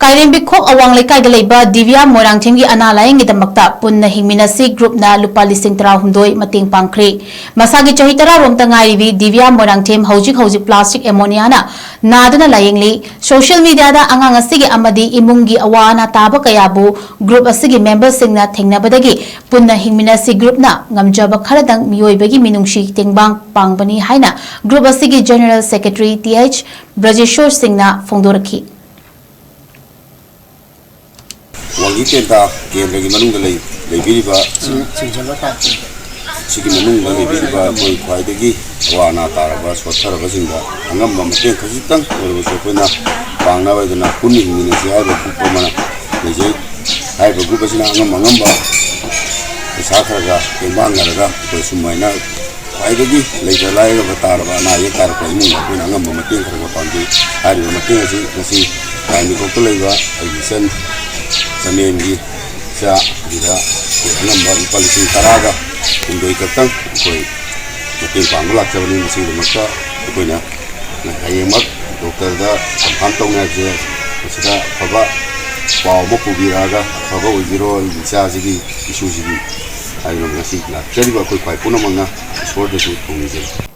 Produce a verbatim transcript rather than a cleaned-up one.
ꯀꯥꯏꯔꯦꯝꯕꯤꯈꯣꯛ ꯑꯋꯥꯡ ꯂꯩꯀꯥꯏꯗ ꯂꯩꯕ ꯗꯤꯕꯤꯌꯥ ꯃꯣꯏꯔꯥꯡꯊꯦꯝꯒꯤ ꯑꯅꯥ ꯂꯥꯌꯦꯡꯒꯤꯗꯃꯛꯇ ꯄꯨꯟꯅ ꯍꯤꯡꯃꯤꯟꯅꯁꯤ ꯒ꯭ꯔꯨꯞꯅ ꯂꯨꯄꯥ ꯂꯤꯁꯤꯡ ꯇꯔꯥꯍꯨꯝꯗꯣꯏ ꯃꯇꯦꯡ ꯄꯥꯡꯈ꯭ꯔꯦ꯫ ꯃꯁꯥꯒꯤ ꯆꯍꯤ ꯇꯔꯥꯔꯣꯝꯇ ꯉꯥꯏꯔꯤꯕꯤ ꯗꯤꯕꯤꯌꯥ ꯃꯣꯏꯔꯥꯡꯊꯦꯝ ꯍꯧꯖꯤꯛ ꯍꯧꯖꯤꯛ plastic ammonia ꯅ ꯅꯥꯗꯨꯅ ꯂꯥꯌꯦꯡꯂꯤ꯫ Social media ꯗ ꯑꯉꯥꯡ ꯑꯁꯤꯒꯤ ꯑꯃꯗꯤ ꯏꯃꯨꯡꯒꯤ ꯑꯋꯥ ꯑꯅꯥ ꯇꯥꯕ ꯀꯌꯥꯕꯨ ꯒ꯭ꯔꯨꯞ ꯑꯁꯤꯒꯤ member ꯁꯤꯡꯅ ꯊꯦꯡꯅꯕꯗꯒꯤ ꯄꯨꯟꯅ ꯍꯤꯡꯃꯤꯟꯅꯁꯤ ꯒ꯭ꯔꯨꯞꯅ ꯉꯝꯖꯕ ꯈꯔꯗꯪ ꯃꯤꯑꯣꯏꯕꯒꯤ ꯃꯤꯅꯨꯡꯁꯤ ꯇꯦꯡꯕꯥꯡ ꯄꯥꯡꯕꯅꯤ ꯍꯥꯏꯅ ꯒ꯭ꯔꯨꯞ ꯑꯁꯤꯒꯤ General Secretary ꯇꯤ ꯑꯩꯆ ꯕ꯭ꯔꯖꯦꯁꯣꯔ ꯁꯤꯡꯅ ꯐꯣꯡꯗꯣꯔꯛꯈꯤ꯫ ꯋꯥꯡꯖꯤꯡ ꯇꯦꯟꯊꯥ ꯀꯦꯟꯗ꯭ꯔꯒꯤ ꯃꯅꯨꯡꯗ ꯂꯩ-, ꯂꯩꯕꯤꯔꯤꯕ, ꯁꯤꯒꯤ ꯃꯅꯨꯡꯗ ꯂꯩꯕꯤꯔꯤꯕ ꯑꯩꯈꯣꯏ ꯈ꯭ꯋꯥꯏꯗꯒꯤ ꯑꯋꯥ ꯑꯅꯥ ꯇꯥꯔꯕ, ꯁꯣꯠꯊꯔꯕꯁꯤꯡꯗ ꯑꯉꯝꯕ ꯃꯇꯦꯡ ꯈꯖꯤꯛꯇꯪ ꯑꯣꯏꯔꯕꯁꯨ ꯑꯩꯈꯣꯏꯅ ꯄꯥꯡꯅꯕ ꯍꯥꯏꯗꯅ ꯄꯨꯟꯅ ꯍꯤꯡꯃꯤꯟꯅꯁꯤ ꯍꯥꯏꯔꯤꯕ ꯒ꯭ꯔꯨꯞ ꯑꯃꯅ ꯂꯩꯖꯩ꯫ ꯍꯥꯏꯔꯤꯕ ꯒ꯭ꯔꯨꯞ ꯑꯁꯤꯅ ꯑꯉꯝ ꯑꯉꯝꯕ ꯄꯩꯁꯥ ꯈꯔ ꯈꯔ ꯇꯦꯡꯕꯥꯡꯅꯔꯒ ꯑꯩꯈꯣꯏ ꯁꯨꯃꯥꯏꯅ ꯈ꯭ꯋꯥꯏꯗꯒꯤ ꯂꯩꯇ ꯂꯥꯏꯔꯕ ꯇꯥꯔꯕ, ꯑꯅꯥ ꯑꯌꯦꯛ ꯇꯥꯔꯛꯄ ꯏꯃꯨꯡꯗ ꯑꯩꯈꯣꯏꯅ ꯑꯉꯝꯕ ꯃꯇꯦꯡ ꯈꯔ ꯈꯔ ꯄꯥꯡꯖꯩ꯫ ꯍꯥꯏꯔꯤꯕ ꯃꯇꯦꯡ ꯑꯁꯤ ꯉꯁꯤ ꯀꯥꯏꯔꯦꯝꯕꯤꯈꯣꯛꯇ ꯂꯩꯕ ꯑꯩꯒꯤ ꯏꯆꯟ ꯆꯃꯦꯝꯒꯤ ꯏꯆꯥ ꯑꯗꯨꯗ ꯑꯩꯈꯣꯏ ꯑꯉꯝꯕ ꯂꯨꯄꯥ ꯂꯤꯁꯤꯡ ꯇꯔꯥꯒ ꯍꯨꯝꯗꯣꯏ ꯈꯛꯇꯪ ꯑꯩꯈꯣꯏ ꯃꯇꯦꯡ ꯄꯥꯡꯕ ꯂꯥꯛꯆꯕꯅꯤ꯫ ꯃꯁꯤꯒꯤꯗꯃꯛꯇ ꯑꯩꯈꯣꯏꯅ ꯍꯌꯦꯡꯃꯛ ꯗꯣꯛꯇꯔꯗ ꯀꯟꯐꯥꯝ ꯇꯧꯅꯤ ꯍꯥꯏꯕꯁꯦ, ꯃꯁꯤꯗ ꯑꯐꯕ ꯄꯥꯎ ꯑꯃ ꯄꯨꯕꯤꯔꯛꯑꯒ ꯑꯐꯕ ꯑꯣꯏꯕꯤꯔꯣ ꯑꯩꯒꯤ ꯏꯆꯥꯁꯤꯒꯤ, ꯏꯁꯨꯁꯤꯒꯤ ꯍꯥꯏꯗꯨꯅ ꯉꯁꯤ ꯂꯥꯛꯆꯔꯤꯕ ꯑꯩꯈꯣꯏ ꯈ꯭ꯋꯥꯏ ꯄꯨꯝꯅꯃꯛꯅ ꯏꯁꯣꯔꯗꯁꯨ ꯊꯧꯅꯤꯖꯔꯤ꯫